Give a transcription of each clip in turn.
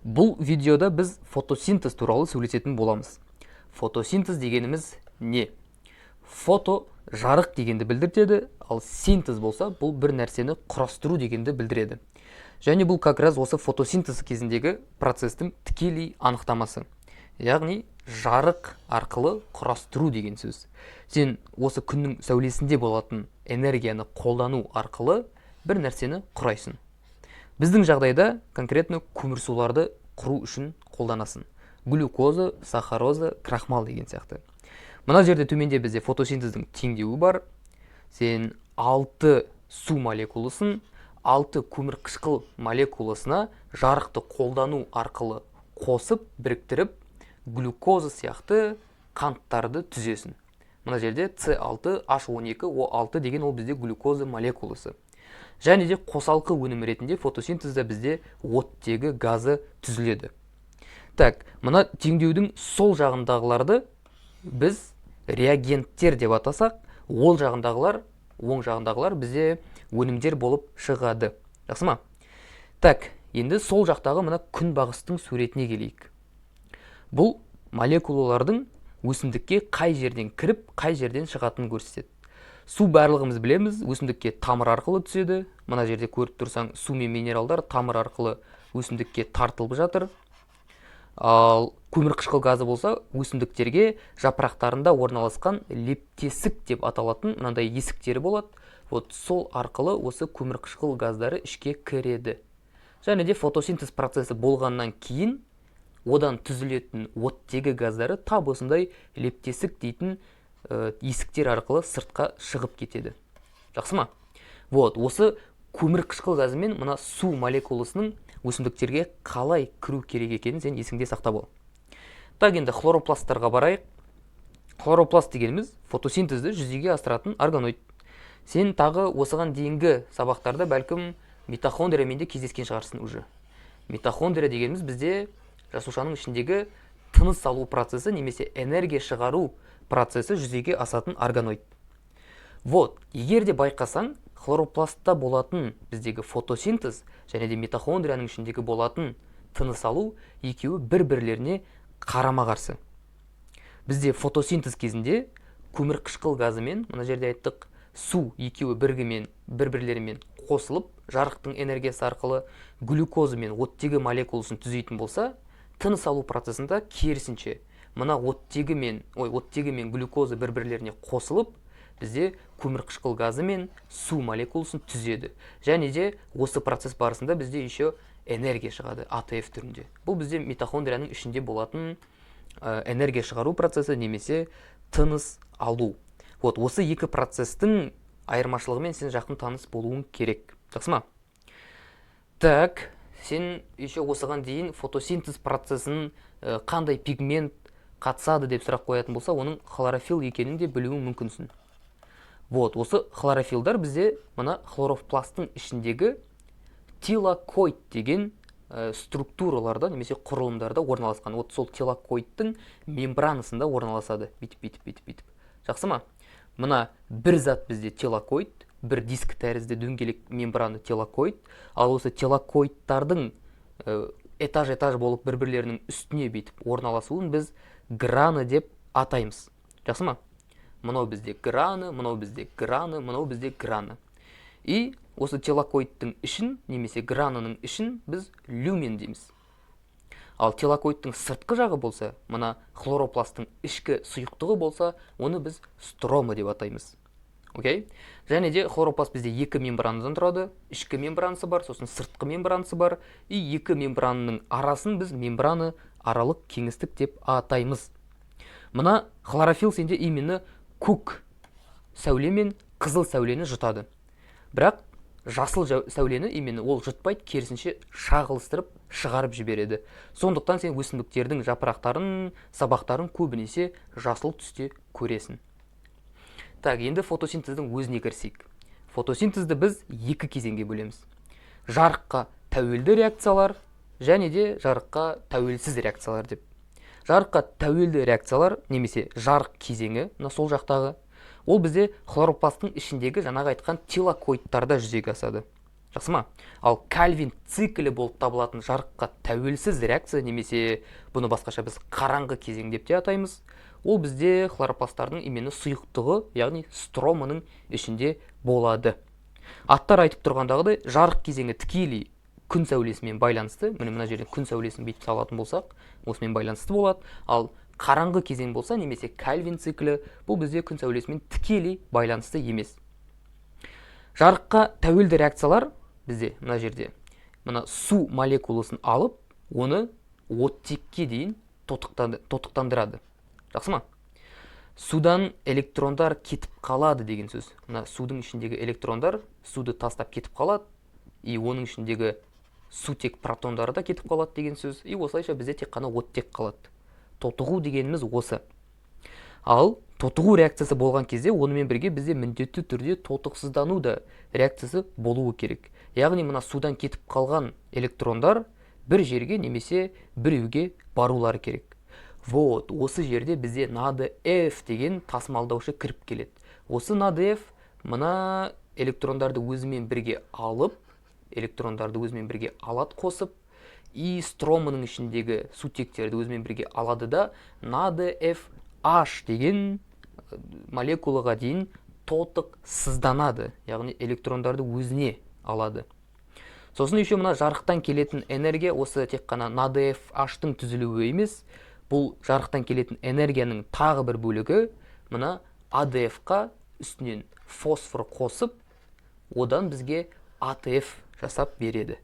Бұл видеода біз фотосинтез туралы сөйлесетін боламыз. Фотосинтез дегеніміз не? Фото жарық дегенді білдіртеді, ал синтез болса, бұл бір нәрсені құрастыру дегенді білдіреді. Және бұл как раз осы фотосинтез кезіндегі процестің тікелей анықтамасы. Яғни жарық арқылы құрастыру деген сөз. Сен осы күннің сәулесінде болатын энергияны қолдану арқылы бір нәрсені құрайсың. Біздің жағдайда конкретно көмірсуларды құру үшін қолданасың. Глюкоза, сахароза, крахмал деген сияқты. Мына жерде төменде бізде фотосинтездің теңдеуі бар. Сен 6 су молекуласын 6 көмірқышқыл молекуласына жарықты қолдану арқылы қосып, біріктіріп, глюкоза сияқты қанттарды түзесің. Мына жерде С6, H12, O6 деген ол бізде глюкоза молекуласы. Және де қосалқы өнім ретінде фотосинтезде бізде оттегі газы түзіледі. Так, мына теңдеудің сол жағындағыларды біз реагенттер деп атасақ, ол жағындағылар, оң жағындағылар бізде өнімдер болып шығады. Жақсы ма? Так, енді сол жақтағы мына күнбағыстың суретіне келейік. Бұл молекулалардың өсімдікке қай жерден кіріп, қай жерден шығатынын көрсетеді. Су, барлығымыз білеміз, өсімдікке тамыр арқылы түседі. Мына жерде көріп тұрсаң, су мен минералдар тамыр арқылы өсімдікке тартылып жатыр. Ал көмірқышқыл газы болса, өсімдіктерге жапырақтарында орналасқан лептесік деп аталатын мынандай есіктері болады. Вот сол арқылы осы көмірқышқыл газдары ішке кіреді. Және де фотосинтез процесі болғаннан кейін одан түзілетін оттегі газдары тап осындай лептесік дейтін есіктер арқылы сыртқа шығып кетеді. Жақсы ма? Вот осы көмірқышқыл газы мен мына су молекуласының өсімдіктерге қалай кіру керек екенін сен есіңде сақтап ал. Так, енді хлоропласттарға барайық. Хлоропласт дегеніміз фотосинтезді жүзеге асыратын органоид. Сен тағы осыған дейінгі сабақтарда бәлкім митохондриямен де кездескен шығарсың уже. Митохондрия дегеніміз бізде жасушаның ішіндегі тыныс алу процесі немесе энергия шығару процесі жүзеге асатын органоид. Вот, егер де байқасаң, хлоропластта болатын біздегі фотосинтез және де митохондрияның ішіндегі болатын тыныс алу екеуі бір-бірлеріне қарама-қарсы. Бізде фотосинтез кезінде көмірқышқыл газы мен, мына жерде айттық, су екеуі бірігімен, бір-бірлерімен қосылып, жарықтың энергиясы арқылы глюкоза мен оттегі молекуласын түзейтін болса, тыныс алу процесінде керісінше, мына оттегі мен, ой, оттегі мен глюкоза бір-бірлеріне қосылып, бізде көмірқышқыл газы мен су молекуласын түзеді. Және де осы процесс барысында бізде еще энергия шығады АТФ түрінде. Бұл бізде митохондрияның ішінде болатын энергия шығару процесі немесе тыныс алу. Вот осы екі процестің айырмашылығымен сен жақын таныс болуың керек. Жақсы ма? Так, сен еще осыған дейін фотосинтез процесін қандай пигмент қатысады деп сұрақ қоятын болса, оның хлорофилл екенін де білуің мүмкінсің. Вот осы хлорофиллдар бізде мына хлоропласттың ішіндегі тилакоид деген структураларда немесе құрылымдарда орналасқан. Вот сол тилакоидтың мембранасында орналасады. Бүйтіп, бүйтіп, бүйтіп, бүйтіп. Жақсы ма? Мына бір зат бізде тилакоид, бір диск тәрізді дөңгелек мембрана тилакоид, ал осы тилакоидтардың этаж-этаж болып бір-бірлерінің үстіне бүйтіп орналасуын біз граны деп атаймыз. Жақсы ма? Мынау бізде граны, мынау бізде граны, мынау бізде граны. И осы тилакоидтың ішін немесе гранының ішін біз люмен дейміз. Ал тилакоидтың сыртқы жағы болса, мына хлоропласттың ішкі сұйықтығы болса, оны біз строма деп атаймыз. Окей? Және де хлоропласт бізде екі мембранадан тұрады. Ішкі мембранасы бар, сосын сыртқы мембранасы бар. И екі мембрананың арасын біз мембрана аралық кеңістік деп атаймыз. Мына хлорофилл сенде именно көк сәуле мен қызыл сәулені жұтады. Бірақ жасыл сәулені именно ол жұтпайды, керісінше шағылыстырып шығарып жібереді. Сондықтан сен өсімдіктердің жапырақтарын, сабақтарын көбінесе жасыл түсте көресің. Так, енді фотосинтездің өзіне кірісейік. Фотосинтезді біз екі кезеңге бөлеміз. Жарыққа тәуелді реакциялар және де жарыққа тәуелсіз реакциялар деп. Жарыққа тәуелді реакциялар немесе жарық кезеңі, мына сол жақтағы, ол бізде хлоропласттың ішіндегі жаңағы айтқан тилакоидтарда жүзеге асады. Жақсы ма? Ал Кальвин циклі болып табылатын жарыққа тәуелсіз реакция, немесе бұны басқаша біз қараңғы кезең деп те атаймыз, ол бізде хлоропласттардың именно сұйықтығы, яғни строманың ішінде болады. Аттар айтып тұрғандағыдай, жарық кезеңі тікелей күн сәулесімен байланысты. Міне, мына жерден күн сәулесін бүйтіп салатын болсақ, осымен байланысты болады. Ал қараңғы кезең болса, немесе Кальвин циклі, бұл бізде күн сәулесімен тікелей байланысты емес. Жарыққа тәуелді реакциялар бізде мына жерде мына су молекуласын алып, оны оттекке дейін тотықтандырады. Жақсы ма? Судан электрондар кетіп қалады деген сөз. Мына судың ішіндегі электрондар суды тастап кетіп қалады, и оның ішіндегі сутек протондары да кетіп қалады деген сөз. И осылайша бізде тек қана оттек қалады. Тотығу дегеніміз осы. Ал тотығу реакциясы болған кезде, онымен бірге бізде міндетті түрде тотықсыздану да реакциясы болуы керек. Яғни мына судан кетіп қалған электрондар бір жерге немесе біреуге барулары керек. Вот осы жерде бізде НАДФ деген тасымалдаушы кіріп келеді. Осы НАДФ мына электрондарды өзімен бірге алып, электрондарды өзімен бірге алады, қосып, и строманың ішіндегі сутектерді өзімен бірге алады да, NADFH деген молекулаға дейін тотықсызданады, яғни электрондарды өзіне алады. Сосын еще мына жарықтан келетін энергия, осы тек қана NADFH-тың түзілуі емес, бұл жарықтан келетін энергияның тағы бір бөлігі мына АДФ-қа үстінен фосфор қосып, одан бізге АТФ жасап береді.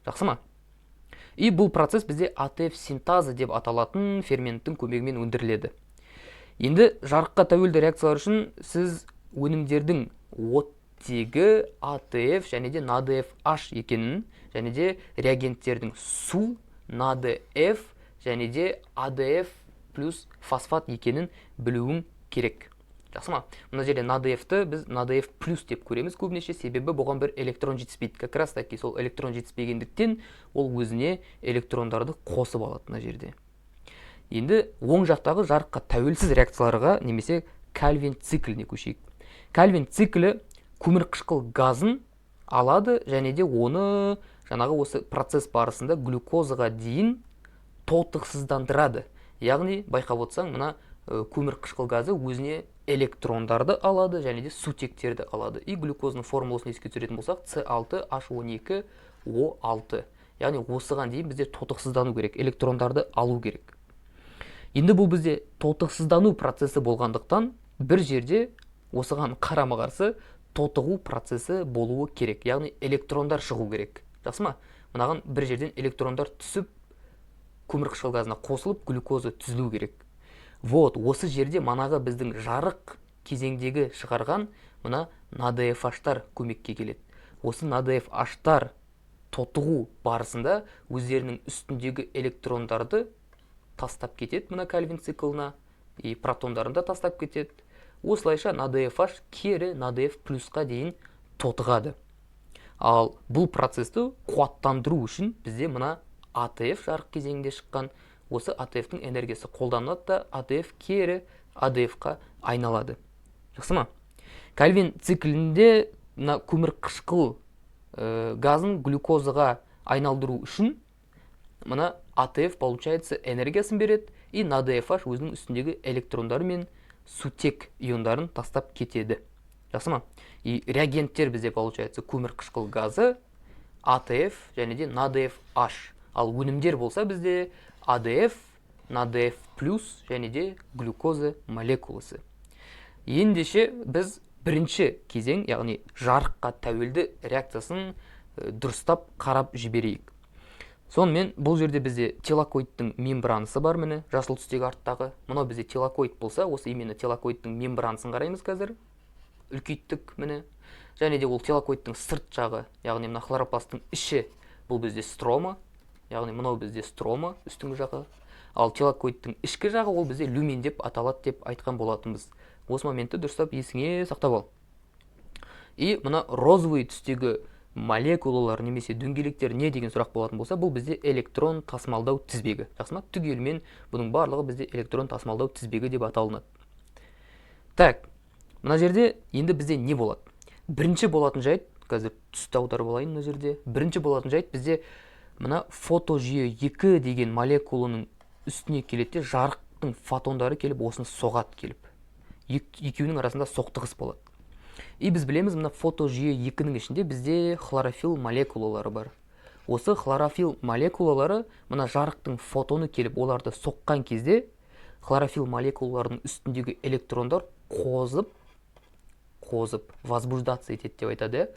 Жақсы ма? И бұл процесс бізде АТФ синтазы деп аталатын ферменттің көмегімен өндіріледі. Енді жарыққа тәуелді реакциялар үшін сіз өнімдердің оттегі, АТФ және де НАДФH екенін және де реагенттердің су, НАДФ және де АДФ плюс фосфат екенін білуің керек. Жақсы ма? Мына жерде НАДФ-ті біз НАДФ плюс деп көреміз көбінесе, себебі бұған бір электрон жетіспейді. Как раз таки сол электрон жетіспегендіктен, ол өзіне электрондарды қосып алады мына жерде. Енді оң жақтағы жарыққа тәуелсіз реакцияларға немесе Кальвин цикліне көшейік. Кальвин циклі көмірқышқыл газын алады және де оны жаңағы осы процесс барысында глюкозаға дейін тотықсыздандырады. Яғни байқап отырсаң, мына көмірқышқыл газы өзіне электрондарды алады және де сутектерді алады. И глюкозаның формуласын еске түсіретін болсақ, С6H12O6. Яғни осыған дейін бізде тотықсыздану керек, электрондарды алу керек. Енді бұл бізде тотықсыздану процесі болғандықтан, бір жерде осыған қарама қарсы тотығу процесі болуы керек, яғни электрондар шығу керек. Жақсы ма? Мынаған бір жерден электрондар түсіп, көмірқышқыл газына қосылып, глюкоза түзілу керек. Вот осы жерде манағы біздің жарық кезеңдегі шығарған мына НАДФH-тар көмекке келеді. Осы НАДФH-тар тотығу барысында өздерінің үстіндегі электрондарды тастап кетеді мына Кальвин циклына, и протондарын да тастап кетеді. Осылайша НАДФH кері НАДФ плюсқа дейін тотығады. Ал бұл процесті қуаттандыру үшін бізде мына АТФ, жарық кезеңінде шыққан осы АТФ-тің энергиясы қолданылады да, АТФ кері АДФ-қа айналады. Жақсы ма? Кальвин циклінде мына көмірқышқыл газын глюкозаға айналдыру үшін мына АТФ, получается, энергиясын береді, и НАДФH өзінің үстіндегі электрондары мен сутек иондарын тастап кетеді. Жақсы ма? И реагенттер бізде, получается, көмірқышқыл газы, АТФ және де НАДФH. Ал өнімдер болса бізде АДФ, НАДФ плюс және де глюкоза молекуласы. Ендеше біз бірінші кезең, яғни жарыққа тәуелді реакциясын дұрыстап қарап жіберейік. Сонымен, бұл жерде бізде тилакоидтың мембранасы бар, міне, жасыл түстегі арттағы. Мынау бізде тилакоид болса, осы именно тилакоидтың мембранасын қараймыз қазір. Үлкейттік, міне. Және де ол тилакоидтың сырт жағы, яғни мына хлоропласттың іші, бұл бізде строма, яғни мынау бізде строма үстіңгі жағы. Ал тилакоидтың ішкі жағы, ол бізде люмен деп аталады деп айтқан болатынбыз. Осы моментті дұрыстап есіңе сақтап ал. И мына розовый түстегі молекулалар немесе дөңгелектер не деген сұрақ болатын болса, бұл бізде электрон тасымалдау тізбегі. Жақсы ма? Түгелімен бұның барлығы бізде электрон тасымалдау тізбегі деп аталынады. Так, мына жерде енді бізде не болады? Бірінші болатын жайт: Қазір түсті аударып алайын. Мына жерде бірінші болатын жайт: бізде мына фотожүйе 2 деген молекуланың үстіне келеді де, жарықтың фотондары келіп, осыны соғады. Келіп, екеуінің арасында соқтығыс болады. И біз білеміз, мына фотожүйе 2-нің ішінде бізде хлорофилл молекулалары бар. Осы хлорофилл молекулалары мына жарықтың фотоны келіп, оларды соққан кезде, хлорофилл молекулаларының үстіндегі электрондар қозып, қозып, возбуждаться етеді деп айтады, иә.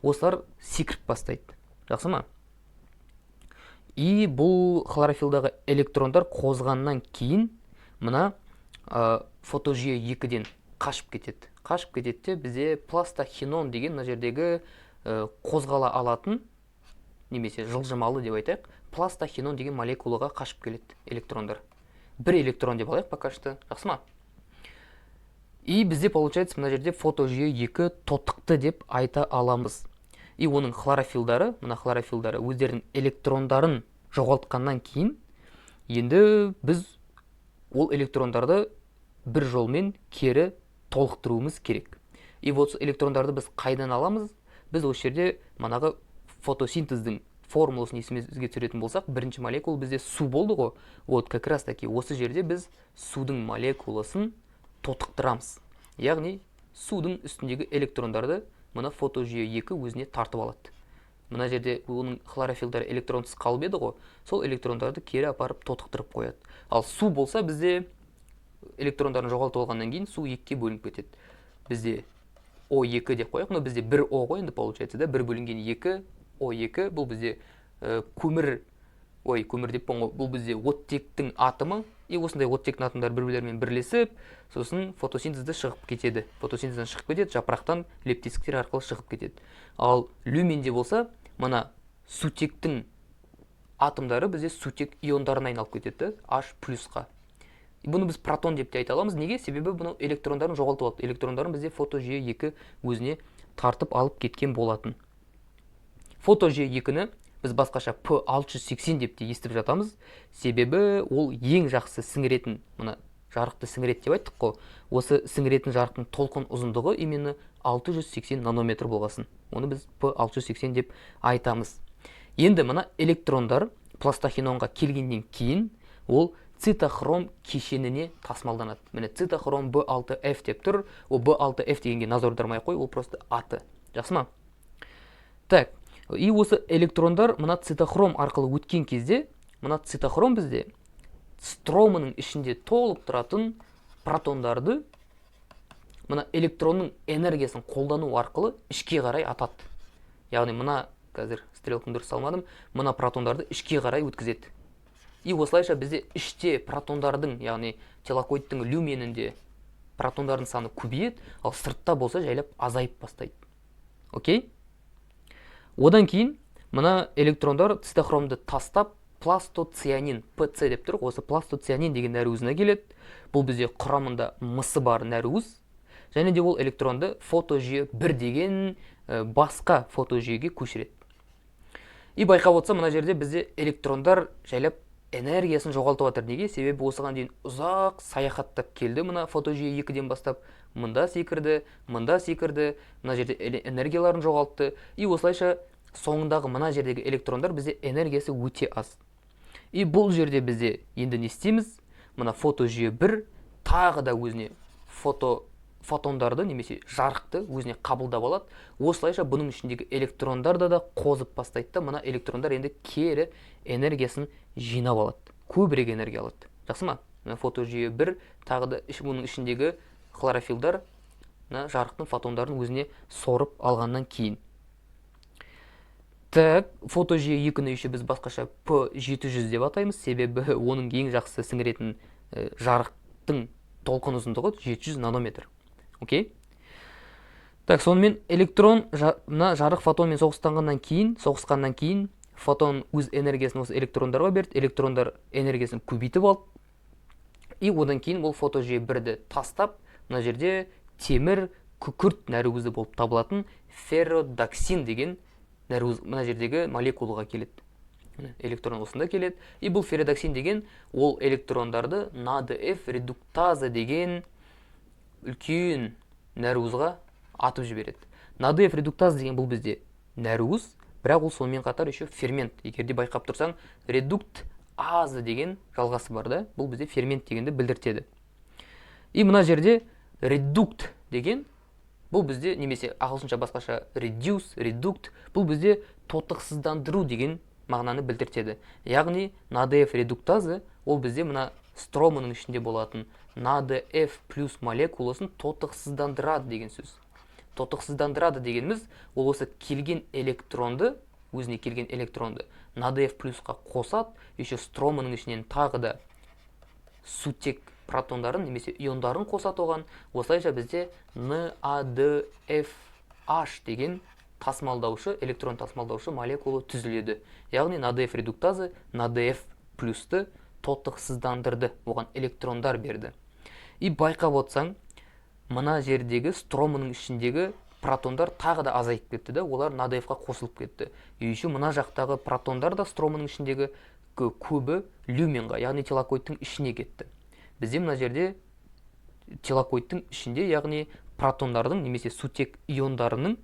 Осылар секіріп бастайды, жақсы ма? И бұл хлорофиллдағы электрондар қозғаннан кейін мына фотожүйе 2-ден қашып кетеді. Қашып кетеді де, бізде пластохинон деген мына жердегі қозғала алатын немесе жылжымалы деп айтайық, пластохинон деген молекулаға қашып келеді электрондар. Бір электрон деп алайық пока что, жақсы ма? И бізде получается, мына жерде фотожүйе 2 тотықты деп айта аламыз. И оның хлорофилдары, мына хлорофилдары өздерінің электрондарын жоғалтқаннан кейін, енді біз ол электрондарды бір жолмен кері толықтыруымыз керек. И вот электрондарды біз қайдан аламыз? Біз осы жерде манағы фотосинтездің формуласын есімізге түсіретін болсақ, бірінші молекула бізде су болды ғой. Вот как раз таки осы жерде біз судың молекуласын тотықтырамыз, яғни судың үстіндегі электрондарды мына фотожүйе 2 өзіне тартып алады. Мына жерде оның хлорофилдары электронсыз қалып еді ғой, сол электрондарды кері апарып тотықтырып қояды. Ал су болса, бізде электрондарын жоғалтып алғаннан кейін су екіге бөлініп кетеді. Бізде О2 деп қояйық, но бізде бір О ғой енді, получается, да, бір бөлінген екі О2. Бұл бізде көмір, ой, көмір деппін ғой, бұл бізде оттектің атомы. И осындай оттектің атомдары бір бірлерімен бірлесіп, сосын фотосинтезді шығып кетеді, фотосинтезден шығып кетеді, жапырақтан лептесіктер арқылы шығып кетеді. Ал люменде болса, мына сутектің атомдары бізде сутек иондарына айналып кетеді да, H плюсқа. Бұны біз протон деп те айта аламыз. Неге? Себебі бұны электрондарын жоғалтып алды, электрондарын бізде фотожүйе 2 өзіне тартып алып кеткен болатын. Фотожүйе 2-ні біз басқаша P680 деп те естіп жатамыз, себебі ол ең жақсы сіңіретін, мына жарықты сіңіреді деп айттық қой. Осы сіңіретін жарықтың толқын ұзындығы именно 680 нанометр болғасын, оны біз P680 деп айтамыз. Енді мына электрондар пластохинонға келгеннен кейін, ол цитохром кешеніне тасымалданады. Міне, цитохром B6F деп тұр. Ол B6F дегенге назар аудармай ақ қой, ол просто аты, жақсы ма? Так, и осы электрондар мына цитохром арқылы өткен кезде, мына цитохром бізде строманың ішінде толып тұратын протондарды мына электронның энергиясын қолдану арқылы ішке қарай атады. Яғни мына, қазір стрелканы дұрыс салмадым, мына протондарды ішке қарай өткізеді. И осылайша бізде іште протондардың, яғни тилакоидтың люменінде протондардың саны көбейеді, ал сыртта болса жайлап азайып бастайды. Окей, одан кейін мына электрондар цитохромды тастап, пластоцианин, ПЦ деп тұр, осы пластоцианин деген нәруызына келеді. Бұл бізде құрамында мысы бар нәруыз. Және де ол электронды фотожүйе 1 деген басқа фотожүйеге көшіреді. И байқап отырсам, мына жерде бізде электрондар жайлап энергиясын жоғалтып жатыр. Неге? Себебі осыған дейін ұзақ саяхаттап келді. Мына фотожүйе 2-ден бастап мында секірді, мында секірді, мына жерде энергияларын жоғалтты. И осылайша соңындағы мына жердегі электрондар бізде энергиясы өте аз. И бұл жерде бізде енді не істейміз? Мына фотожүйе 1 тағы да өзіне фотондарды немесе жарықты өзіне қабылдап алады. Осылайша бұның ішіндегі электрондар да қозып бастайды да, мына электрондар енді кері энергиясын жинап алады, көбірек энергия алады, жақсы ма? Мына фотожүйе 1 тағы да бұның ішіндегі хлорофиллдар мына жарықтың фотондарын өзіне сорып алғаннан кейін. Так, фотожүйе 2-ні еще біз басқаша P700 деп атаймыз, себебі оның ең жақсы сіңіретін жарықтың толқын ұзындығы 700 нанометр. Окей, так, сонымен электрон мына жарық фотонмен соғысқаннан кейін фотон өз энергиясын осы электрондарға берді, электрондар энергиясын көбейтіп алды. И одан кейін бұл фотожүйе 1-ді тастап, мына жерде темір күкірт нәруызы болып табылатын ферредоксин деген нәруыз мына жердегі молекулаға келеді. Міне, электрон осында келеді. И бұл ферредоксин деген ол электрондарды NADF редуктаза деген үлкен нәруызға атып жібереді. НАДФ редуктаза деген бұл бізде нәруыз, бірақ ол сонымен қатар еще фермент. Егер де байқап тұрсаң, редукт азы деген жалғасы бар да, бұл бізде фермент дегенді білдіртеді. И мына жерде редукт деген бұл бізде, немесе ағылшынша басқаша reduce, reduct, бұл бізде тотықсыздандыру деген мағынаны білдіртеді. Яғни НАДФ редуктазы ол бізде мына строманың ішінде болатын НАДФ плюс молекуласын тотықсыздандырады деген сөз. Тотықсыздандырады дегеніміз, ол осы келген электронды, өзіне келген электронды НАДФ плюсқа қосады, еще строманың ішінен тағы да сутек протондарын немесе иондарын қосады оған. Осылайша бізде NADFH деген тасымалдаушы, электрон тасымалдаушы молекула түзіледі. Яғни НАДФ редуктазы НАДФ плюсты тотықсыздандырды, оған электрондар берді. И байқап отырсаң, мына жердегі строманың ішіндегі протондар тағы да азайып кетті да, олар НАДФ-қа қосылып кетті. И еще мына жақтағы протондар да, строманың ішіндегі көбі люменға, яғни тилакоидтың ішіне кетті. Бізде мына жерде тилакоидтың ішінде, яғни протондардың немесе сутек иондарының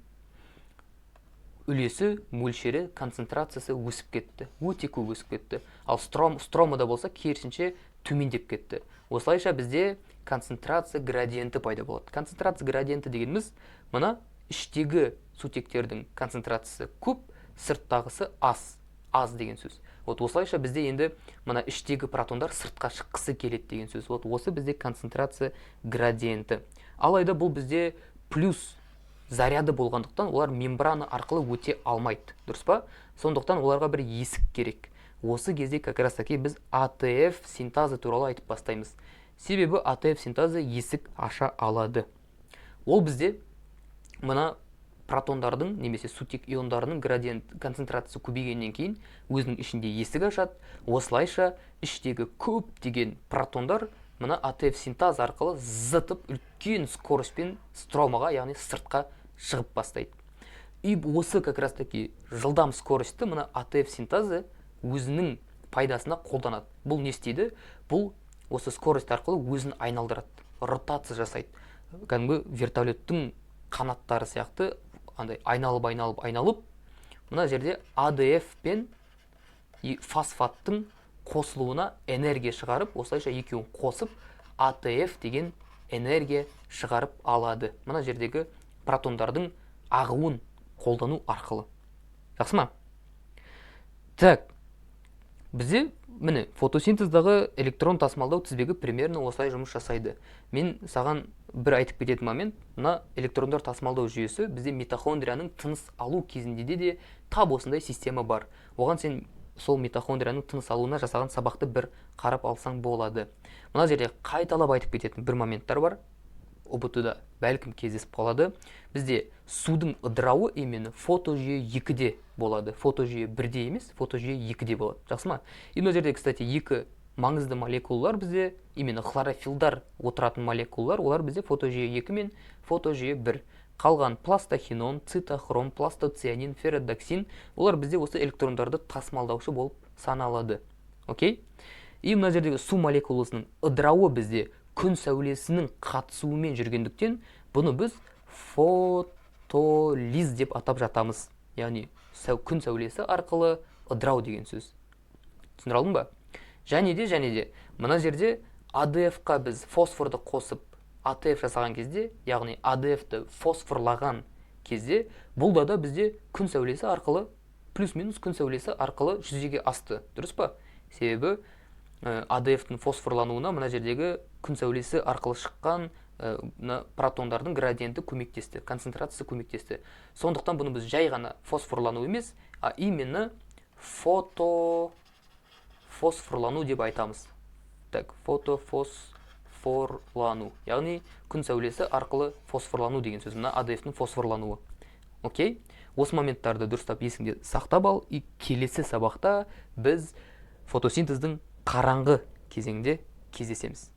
үлесі, мөлшері, концентрациясы өсіп кетті, өте көп өсіп кетті. Ал стромада болса, керісінше, төмендеп кетті. Осылайша бізде концентрация градиенті пайда болады. Концентрация градиенті дегеніміз, мына іштегі сутектердің концентрациясы көп, сырттағысы аз деген сөз. Вот осылайша бізде енді мына іштегі протондар сыртқа шыққысы келеді деген сөз. Вот осы бізде концентрация градиенті. Алайда бұл бізде плюс заряды болғандықтан, олар мембрана арқылы өте алмайды, дұрыс па? Сондықтан оларға бір есік керек. Осы кезде как раз таки біз АТФ синтазы туралы айтып бастаймыз, себебі АТФ синтазы есік аша алады. Ол бізде мына протондардың немесе сутек иондарының градиент концентрациясы көбейгеннен кейін өзінің ішінде есік ашады. Осылайша іштегі көптеген протондар мына АТФ синтаз арқылы зытып, үлкен скоростьпен стромаға, яғни сыртқа шығып бастайды. И осы как раз таки жылдам скоростьті мына АТФ синтазы өзінің пайдасына қолданады. Бұл не істейді? Бұл осы скорость арқылы өзін айналдырады, ротация жасайды, кәдімгі вертолеттің қанаттары сияқты андай айналып, айналып, айналып, мына жерде АДФ пен фосфаттың қосылуына энергия шығарып, осылайша екеуін қосып, АТФ деген энергия шығарып алады мына жердегі протондардың ағуын қолдану арқылы. Жақсы ма? Так, бізде міне фотосинтездағы электрон тасымалдау тізбегі примерно осылай жұмыс жасайды. Мен саған бір айтып кететін момент: мына электрондар тасымалдау жүйесі бізде митохондрияның тыныс алу кезінде де тап осындай система бар. Оған сен сол митохондрияның тыныс алуына жасаған сабақты бір қарап алсаң болады. Мына жерде қайталап айтып кететін бір моменттар бар, ҰБТ да бәлкім кездесіп қалады. Бізде судың ыдырауы именно фотожүйе 2-де болады, фотожүйе 1-де емес, фотожүйе 2-де болады. Жақсы ма? И мына жерде, кстати, екі маңызды молекулалар бізде, именно хлорофиллдар отыратын молекулалар, олар бізде фотожүйе 2 мен фотожүйе 1. Қалған пластохинон, цитохром, пластоцианин, ферредоксин, олар бізде осы электрондарды тасымалдаушы болып саналады. Окей? И мына жердегі су молекуласының ыдырауы бізде күн сәулесінің қатысуымен жүргендіктен, бұны біз фотолиз деп атап жатамыз, яғни күн сәулесі арқылы ыдырау деген сөз. Түсіндіре алдым ба? Және де мына жерде АДФ-қа біз фосфорды қосып, АТФ жасаған кезде, яғни АДФ-ті фосфорлаған кезде, бұл да бізде күн сәулесі арқылы, плюс минус күн сәулесі арқылы жүзеге асты, дұрыс па? Себебі АДФ-тің фосфорлануына мына жердегі күн сәулесі арқылы шыққан мына протондардың градиенті көмектесті, концентрациясы көмектесті. Сондықтан бұны біз жай ғана фосфорлану емес, а именно фото фосфорлану деп айтамыз. Так, фотофосфорлану, яғни күн сәулесі арқылы фосфорлану деген сөз, мына АДФ-тің фосфорлануы. Окей, осы моменттарды дұрыстап есіңде сақтап ал. И келесі сабақта біз фотосинтездің қараңғы кезеңде кездесеміз.